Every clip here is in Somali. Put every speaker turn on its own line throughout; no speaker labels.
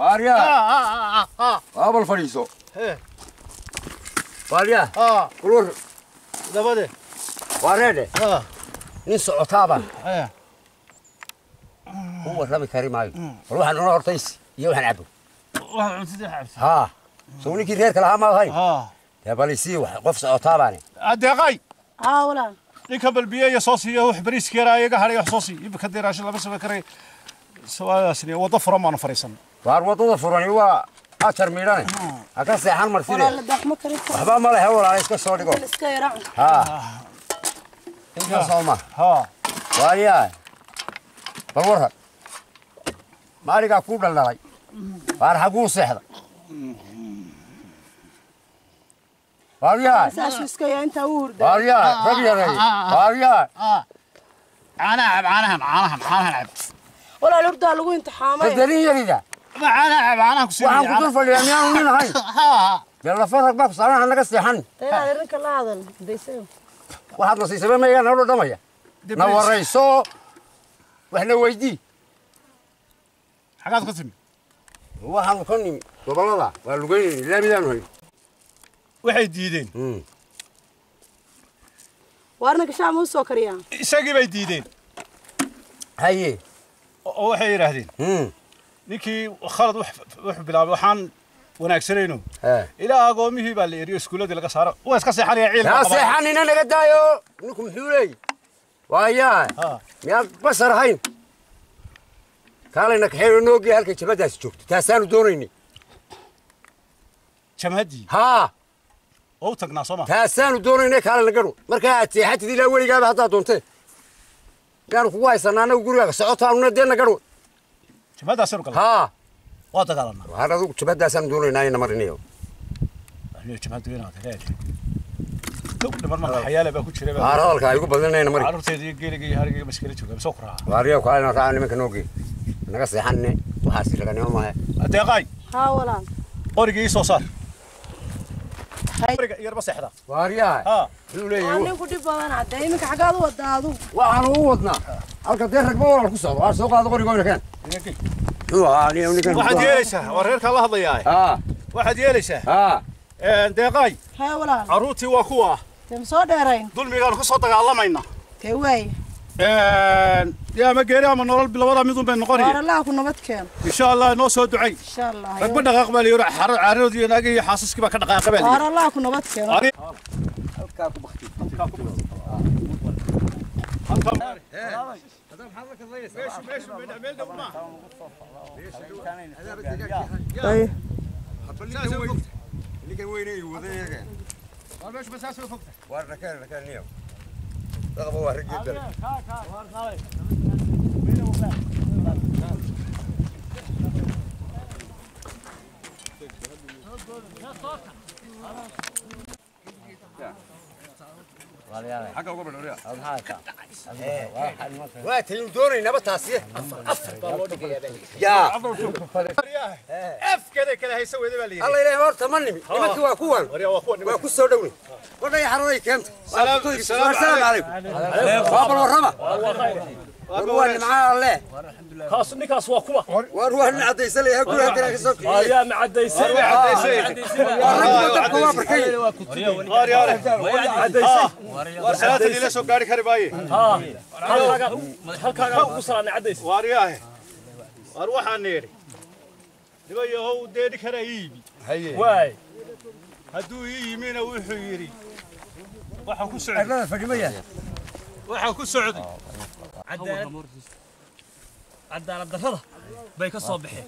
Waaryaa. Waa bal fadhiiso. Waaryaa. Kulur.
Dabade.
Waareedhe. Nin socotaaba. Ku warrami kari maayo. Bal waxaan cunaa hortays iyo waxaan cabo.
Waxaad cuntida cabsi.
Haa. Soo ninkii reerka lahaa ma ahayn. Dee bal isii wax qof socotaabaane.
Adeeqay.
Haa walaal.
Ninka bal biyo iyo soo siiyo wax bariiska yaraa iyaga hadhay wax soo siiyo ibka dee raashin lama samayn karay sawaadaasni waddo furan baanu fariisan.
Waar waddada furani waa ajar miidhane. Ha ka seexan martide.
Walaal daxmo karin.
Waxba ma lehe walaal iska soo dhigo.
Iska yaraac.
Haa. Intaa soo ma.
Haa.
Waaryaa. Bal warran. Maaligaa kuu dhaldhalay. Waar xaguu seexda. Waaryaa.
Saasuu iska yaa intaa u hurday.
Waaryaa. Rag yaray. Waaryaa.
Caanaha cab caanahan caanahan caanahan cab.
Walaal hurdaa lagu imtixaamay.
Qadarin yarida.
Ma caanaha cab caanaha ku
Waxaan ku dul fadhiyaa miyaanu nin ahayn. Dee lafa rag baa ku saaran ha naga seexan.
Inaad arrinka la hadal daysayo.
Waxaad na siisay mayagaa noo dhadhamaya. Na warayso. Waxna weydii.
Xagaad ka timi?
Waxaanu ka nimi gobollada waa lugeynayna laamidaanu hayn.
Waxay diideen.
Waarna gashaa ma u soo kariyaa?
Isagii bay diideen.
Haye.
Oo waxay yidhaahdeen. Ninkii khalad wuxuu bilaabay waxaan wanaagsanayno. Ilaa agoomihii baa la eriyo iskuuladii laga saaro. Waa iska seexanaya ciilka.
Yaa seexanina naga daayo. Ninku muxuu leeyahay? Waayaa. Miyaad basar ahayn? Kaalayna kaxeeyo noogii halkay jabhadaasi joogto. Taasaanu doonaynay.
Jabhaddii?
Haa.
Oo u tagnaa soo ma?
Taasaanu doonaynay kaalayna gadho. Markaa aad seexatid ilaa weligaaba haddaad doontee. Miyaanu kugu haysanaa annagu gurigaaga socotaanuna deena gadho.
Jabhaddaasaynu galnaa?
Haa.
Waa dagaalanaa.
Waxaan adigu jabhadaasaanu doonaynaa ina marinayo.
Aniga jabhaddu inaad leedahay. Dhow dhiman marka xayaale baa ku jiray.
Waar hadalka ay igu badinayna mari.
Carruurteeda iyo geeliga iyo hariga maskala jooga soo ku raaca.
Waaryo kaalayna raaca nimanka noogii. Naga seexanne waxaasi raganimo maaha.
Adeeqay.
Haa walaal.
Qorigii ii soo saar. Qoriga yarba seexda.
Waaryaa. Muxuu leeyahay?
Waa ninku dhib badan hadda iminka xaggaad u wadaa adigu?
Waxaanu u wadnaa. Halka dee ragba walaal ku socdo. Waar soo qaado qorigoyna keen. Muxuu ahaa aniga ninkan?
Waxaad yeelaysaa waa reerkaa la hadlayaa. Waxaad yeelaysaa. Deeqay.
Haa walaal.
Carruurtii waa kuwa.
Dee ma soo dheerayn?
Dulmigaanu ku soo dagaalamaynaa.
Dee waay.
Yaa ama geeri ama nolol labada midun bay noqonaya.
Waar Allah ku nabad keeno.
Insha Allah noo soo ducay.
Insha Allah.
Ragba dhaqaaq baa la yiri caradoodii iyo naagihii iyo xaasaskii baa ka dhaqaaqa baa la yiri.
Waar Allah ku nabad keeno.
Halkaa ku bakti.
Halkaa ku bakti.
Ninkan weynay waday. Waar rakeen rakeen niyo. Dhaqba waa rag jidal. Waa tayin doonaynaba taasi. Afar baa loo dhigayaa baa. Yaa.
Afkeeda kala haysa weeda baa la yiri.
Alla ilaahay horta ma nimi. Nimankii waa kuwan. Waa ku soo dhowni. Wadhay xaraday keenta.
Salaam
calaykum. Waa bal warrama. War waa nimcaa Alle.
Kaas ninkaas waa kuwa.
War waa nin cadaysan leeyahay guriga kale ka soo kiciyay.
Yaa ma cadaysay.
Waa rag dabka waa barkay.
Waar yaare. War salaada ila soo gaari kari baaye.
Halkaaga ugu salaamay cadays.
Waar yaahe. War waxaan neeri. Nimayahow dee ninkana ii yimi.
Haye.
Waay.
Hadduu ii yimina wuxuu yidhi waxaan ku socday.
Arlada fadhimaya.
Waxaan ku socday.
Cadaalad darrada bay ka soo baxeen.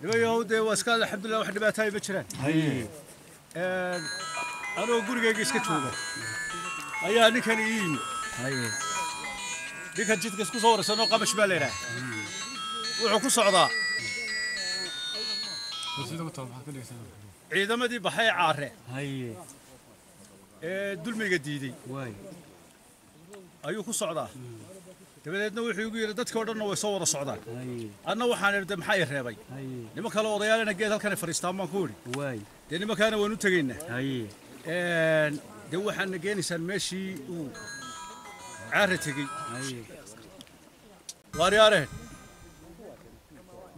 Nimayahow dee waa iska alxamdulillah wax dhibaato ay ma jiraan.
Haye.
Anoo gurigayga iska jooga ayaa ninkan ii yimi.
Haye.
Ninkan jidka isku soo waraysanoo qabash baa la yidhaah. Wuxuu ku socdaa ciidamadii baxay caare.
Haye.
Ee dulmiga diiday.
Waay.
Ayuu ku socdaa. Dabadeedna wuxuu igu yidhi dadka oo dhanna way soo wada socdaan. Anna waxaan idhi maxaa i reebay? Niman kale odayaalina geed halkan ay fadhiistaan baan ku idhi.
Waay.
Dee nimankaana waanu tegaynaa.
Haye.
Dee waxaadna geenaysaan meeshii uu caare tegey.
Haye.
Waaryaareen.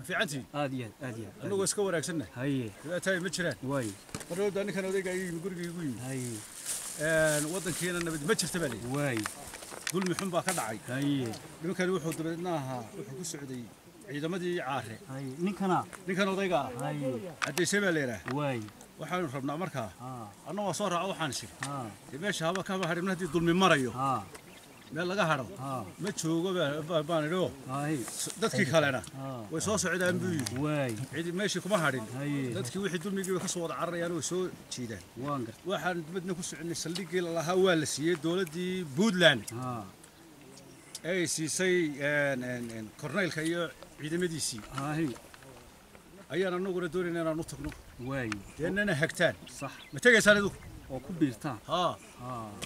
Ma fiicantihiin?
Aad iyo aad, aad iyo aad.
Annagoo iska wanaagsannahay.
Haye.
Dhibaatooyin ma jiraan.
Waay.
Marwada ninkan odayga igu yimi, guriga igu yimi.
Haye.
Waddankiina nabad ma jirta baa layidhi.
Waay.
Dulmi xun baa ka dhacay.
Haye.
Nimankani wuxuu dabeedna ahaa, wuxuu ku socday ciidamadii Caare.
Haye. Ninkana?
Ninkan odayga ah.
Haye.
Caddaysay baa la yidhaah.
Waay.
Waxaanu rabnaa markaa. Anna waa soo raaco, waxaan is idhi. Dee meesha haba kama hadhin haddii dulmi marayo. Meel laga hadho. Ma joogo baan idhi oo. Dadkii kalena way soo socdaan buu yidhi.
Waay.
Cidi meeshii kuma hadhin.
Haye.
Dadkii wixii dulmigii way ka soo wada cararayaan, way soo jiidaan.
Waan gartay.
Waxaan dibadna ku soconay saldhiggii lalahaa waa la siiyey dowladdii Puntland. Ay siisay korneylka iyo ciidamadiisii.
Haye.
Ayaan annaguna doonaynaa inaan u tagno.
Waay.
Deennana hagtaan.
Sax.
Ma tegaysaan idigu?
Oo ku biirtaan.
Haa.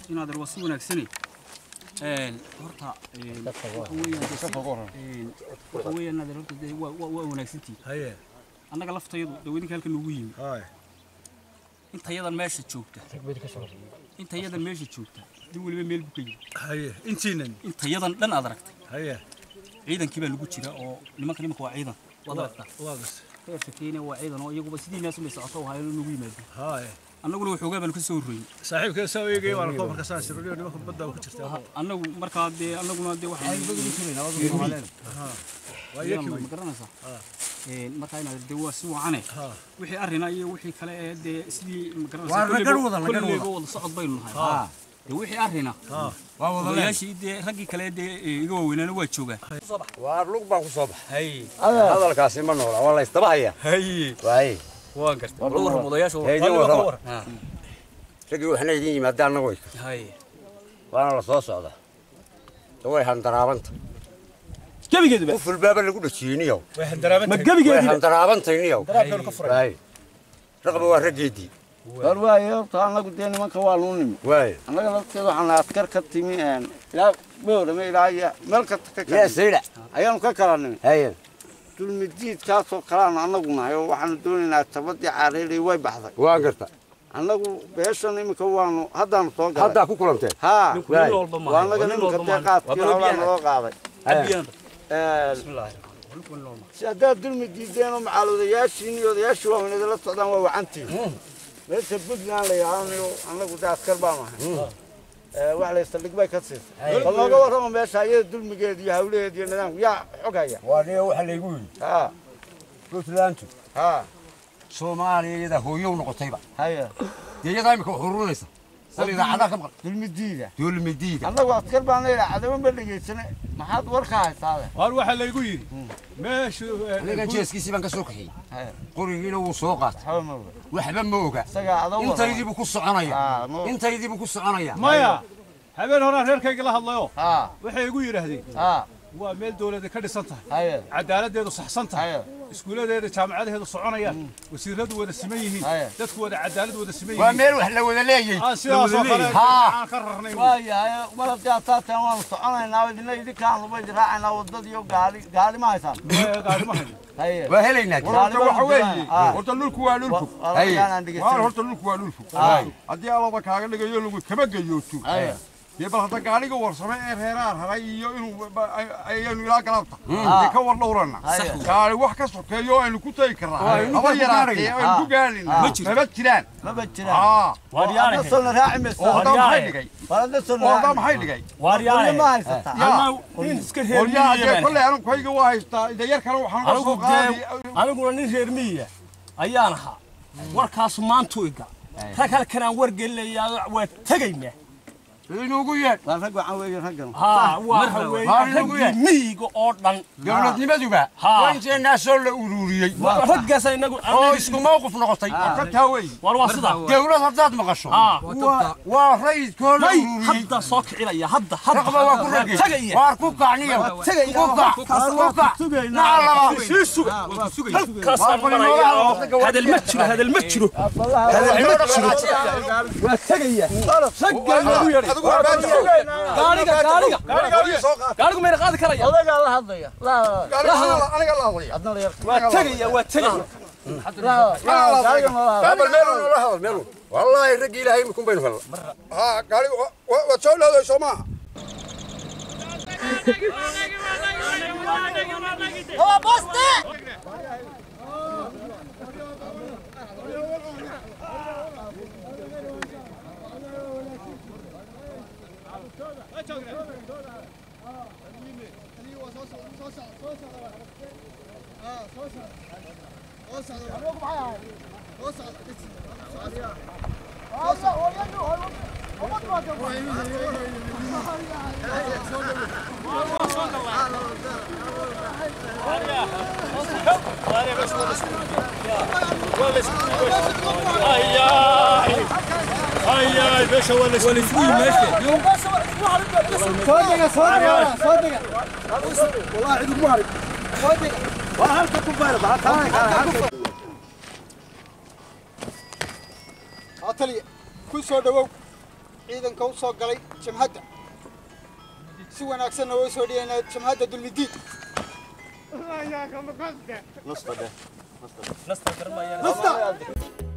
Inaad waa si wanaagsani. Horta, waxa weeyaan inaad horta dee waa wanaagsantihiin.
Haye.
Annaga laftayadu dawladinka halkan noogu yimi.
Haye.
Intayadan meesha joogta. Intayadan meesha joogta. Dib waliba meel buu ka yimi.
Haye. Intiinan.
Intayadan dhan aad aragtay.
Haye.
Ciidankii baa lagu jira oo nimanka nimanka waa ciidan. Waad aragtaa.
Waa gartay.
Reer Shakiina waa ciidan oo iyaguba sidii naas umay socoto oo haylo noogu yimaado.
Haye.
Annaguna waxoogaa baanu ka soo horreeyey.
Saaxiibkay soo eegay waan ku markaa saan sirriyo nimanka badda ku jirta.
Annagu markaa dee annaguna dee waxaan
Waa yaki
ma garanaysaa. Markaa inaad dee waa si wacane. Wixii arrina iyo wixii kale ee dee sidii ma garanaysaa.
Waa la garwada, la garwada.
Kulliba wada socod baynu nahay. Dee wixii arrina.
Waa wada leen.
Odayaashii dee raggii kale dee iga waaweynaana waa joogaan.
Waar lug baan ku soo baxay.
Haye.
Hadalkaasi ma noola, waa la isdaba hayaa.
Haye.
Waay.
Waan gartay. War warram odayaasha.
Hee, idin warrama. Raggii waxna idin yimaadaan annagu way.
Haye.
Waana la soo socdaa. Dee way handaraabanta.
Gebigeeduba.
Qof walbaaba lagu dhajiyey niyow.
Way handaraabantay.
Ma gebigeediba?
Way handaraabantay niyow.
Handaraabkeenu ka furay.
Waay. Raqba waa raggeedii.
War waaye horta annagu dee nimanka waa luu nimi.
Waay.
Annaga lafteeda waxaan askar ka timi ilaa Boorame ilaa iyo meel kasta ka kala.
Yaa Sayla.
Ayaanu ka kala nimi.
Haye.
Dulmi diidkaasoo kalaanu annagu nahay oo waxaanu doonaynaa tabadii Caareeley way baxday.
Waan garta.
Annagu beeshan iminka waanu haddaanu soo galay.
Haddaa ku kulanteen.
Haa.
Waay.
Waa annaga iminka dee qaadkii howlaa naloo qaaday.
Bismillaahi.
Si haddaad dulmi diideen oo macaal odayaashiin iyo odayaashii waaweyn idinla socdaan waa wacantiin. Meesha Puntland la yidhaahdo annagu dee askar baanu ahay. Wax la saldhig bay ka siisay. Bal nooga warrama meesha iyada dulmigeeda iyo hawlaheeda iyo nidaamka yaa xog haya.
Waa niyo waxa laygu yidhi.
Haa.
Puntlandu.
Haa.
Soomaaliya iyada hooyo u noqotayba.
Haya.
Dee iyadaa imika ururinaysa. Sal idaacadaha ka maqan.
Dulmi diida.
Dulmi diida.
Annagu askar baan leeyahay cadaba ma dhegaysane. Maxaad warka haysaade?
Waar waxaa laygu yidhi meeshu
Anigan jeeskiisii baan ka soo kaxeeyey. Qorigiina wuu soo qaatay.
Waxba ma oga.
Waxba ma oga.
Isagaa adoo wada.
Intaydii buu ku soconayaa. Intaydii buu ku soconayaa.
Maya, habeen horaan reerkayga la hadlayo.
Haa.
Waxay igu yidhaahdeen.
Haa.
Waa meel dowladda ka dhisan tahay.
Haye.
Cadaaladdeedu saxsan tahay.
Haye.
Iskuuladeeda jaamacadaheedu soconayaan. Wasiiradu wada siman yihiin. Dadku wada cadaalad wada siman yihiin.
Waa meel wax la wada leeyahay.
Aan sidaas oo kale
Haa.
aan ka rarnay.
Waayahay, mar haddii aad saateen waanu soconaynaa, idina idinkaanu bay raacaynaa waddadii iyo gaari gaari ma haysaan.
Gaari ma hayno.
Haye.
Waa helaynaa.
Gaari
Horta
baan
waxa weeye,
Haa.
horta dhulku waa dhulku.
Haye.
Waar horta dhulku waa dhulku. Haddii alaba kaaga dhigayo lagu kama gayooto.
Haye.
Dee bal hadda gaariga warsame ee reeraha raray iyo inuu ayaynu ilaa galabta dee ka war dhowrana. Gaari wax ka sokeeyo aynu ku tagi karnaa. Haba yaraatee aynu ku gaarina. Maba jiraan.
Maba jiraan.
Haa.
Adna soo raaci maysaa.
Oo hadda maxay dhigay?
War adna soo
Oo hadda
raaci.
maxay dhigay?
Waaryaale.
Ma haysataa.
Yaa.
Nin iska reer
Qoryaha
miyiga
dee
baan
kolley anigu kayga waa haystaa. Ida yar kale waxaan uga soo
Anigu dee
qaaday.
aniguna nin reer miyiga ayaan ahaa. Warkaasu maantu iga. Rag halkan aan wargelinayaa waa tegaynaa.
Inugu yeedh.
Waa rag wacan weeye raggan.
Haa, waxa weeye
Waar inugu
raggii
yeedh.
miyiga oo dhan.
Dowladnimaduba
Haa.
waa inteennaa soo la ururiyey.
Raggaas inagu
Oo isku mowqif noqotay.
Ka taa wey.
War waa sidaa.
Dowlad haddaad maqasho.
Haa.
Waa rayidkoo la
May
ururiyey.
hadda soo kicinaya hadda hadda.
Raqba waa ku ragay.
Tagaya.
Waar ku kacniyo. Ku kac. Ku kac. Nacalaba.
Sii suga. Halkaasaan marayaa. Hadal ma jiro, hadal ma jiro. Hadal ma jiro. Waa tagaya. Raggaa noogu yeedhay.
Adigu waa baajo.
Gaariga, gaariga.
Gaariga soo qaad.
Gaarigu mayna qaadi karaya.
Odagaa la hadlaya. La
Gaariga aniga la hadlaya.
adna la yar.
Waa tagaya, waa tagaya.
La gaariga nala hadlaya.
Bal meel uu la hadal meel uu. Wallaahi rag Ilaahay imikun baynu helnaa.
Haa, gaariga waad soo leedahay soo maaha.
Waa booste.
Taliya, ku soo dhawow ciidanka u soo galay jamhadda si wanaagsanna way soo dhigaynaa jamhadda Dulmidiid. Nasta.